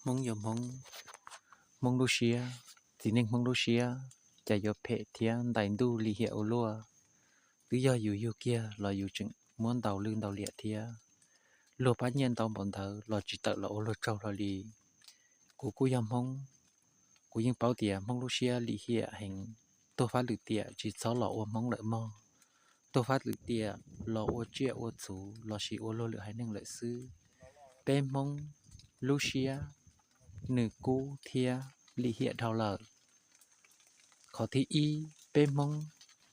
Hmoob yog Hmoob, Hmoob lub siab, txiv neej Hmoob lub siab, cas yuav phem thiab ntais ntuj lim hiam ua luaj. Twb yog yus yug kiag los yus tseem muab ntaus lwj ntaus liam thiab. Luag pab nyiaj ntau npaum ntawd los tsis tawm los ua luag tsaug hlo li. Kuv kuj yog Hmoob, kuv yeej paub tias Hmoob lub siab lim hiam heev, tuag fab lwm tiam tsis txhob los ua Hmoob lawm mog. Tuag fab lwm tiam los ua tsiaj ua txhu lossis ua luag lwm haiv neeg lawm xwb. Peb Hmoob lub siab nws kub thiab lim hiam dhau lawm. Qhov thib ib, peb Hmoob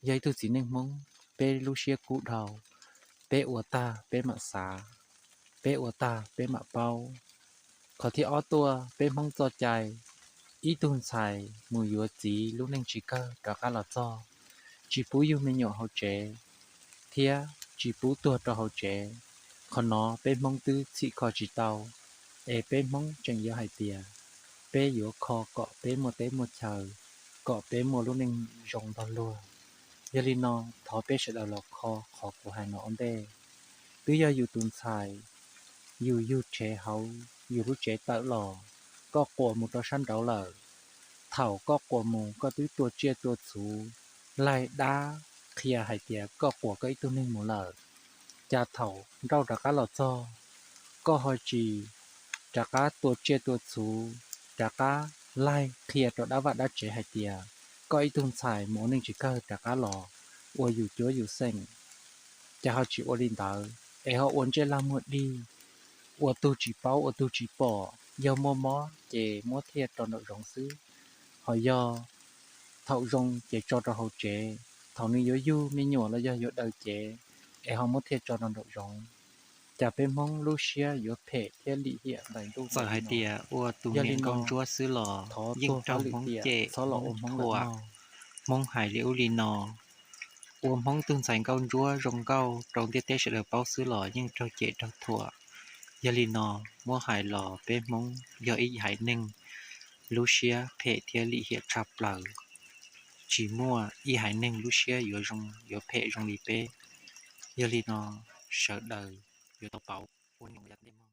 yog ib tug txiv neej Hmoob, peb lub siab kub dhau, peb ua tag peb mam xav, peb ua tag peb mam paub. Qhov thib ob tuaj, peb Hmoob txoj cai, ib tug ntxhais mus yuav txiv lub neej tsis kawg rov qab los txog, tsis pub yug me nyuam hauv tsev, thiab tsis pub tuag rau hauv tsev. Qhov no peb Hmoob twb txhim kho tsis tau, es peb Hmoob tseem yuav hais tias peb yuav kho kom peb muaj teb muaj chaw, kom peb muaj lub neej zoo nrog luag. Yog li no, thov peb sawv daws los kho qhov kuv hais no ua ntej. Twb yog yus tus ntxhais, yus yug rhev hauv yus lub tsev tawm los, koj quas mus rau sab nraud lawm. Thaum koj quas mus koj twb tua tsiaj tua txhu, laig dab qhia hais tias koj quas koj ib tug neeg mus lawm. Cas thaum nrauj rov qab los txog, koj ho tsis rov qab tua tsiaj tua txhu, rov qab laig qhia rau dab vaj dab tsev hais tias koj ib tug ntxhais mus ua neej tsis kawg rov qab los, ua yus cuab yus xeem. Cas ho tsis ua li ntawd, es ho ua ntsej lag muag dig, ua tug tsis paub ua tug tsis pom, yog muaj mob ces muab thiaj tso nraum zoov xwb. Ho yog thaum zoo ces tso rau hauv tsev, thaum nws yuav yug me nyuam los yog yuav daws cev, es ho muab thiaj tso rau nraum zoov. Cas peb Hmoob lub siab yuav phem thiab lim hiam ntais ntuj. Txawm hais tias ua tus niam nkauj ntsuab xwb los yeej raug Hmoob cem, Hmoob thuam, Hmoob hais li ub li no. Ua Hmoob tug ntxhais nkauj ntsuab zoo nkauj rau ntiaj teb sawv daws paub xwb los yeej raug cem raug thuam. Yog li no, muab hais los peb Hmoob yog ib haiv neeg lub siab phem thiab lim hiam tshaj plaws. Tsis muaj ib haiv neeg lub siab yuav zoo yuav phem zoo li peb. Yog li no, sawv daws yuav tau pauv ua neej zoo yav tom ntej mog.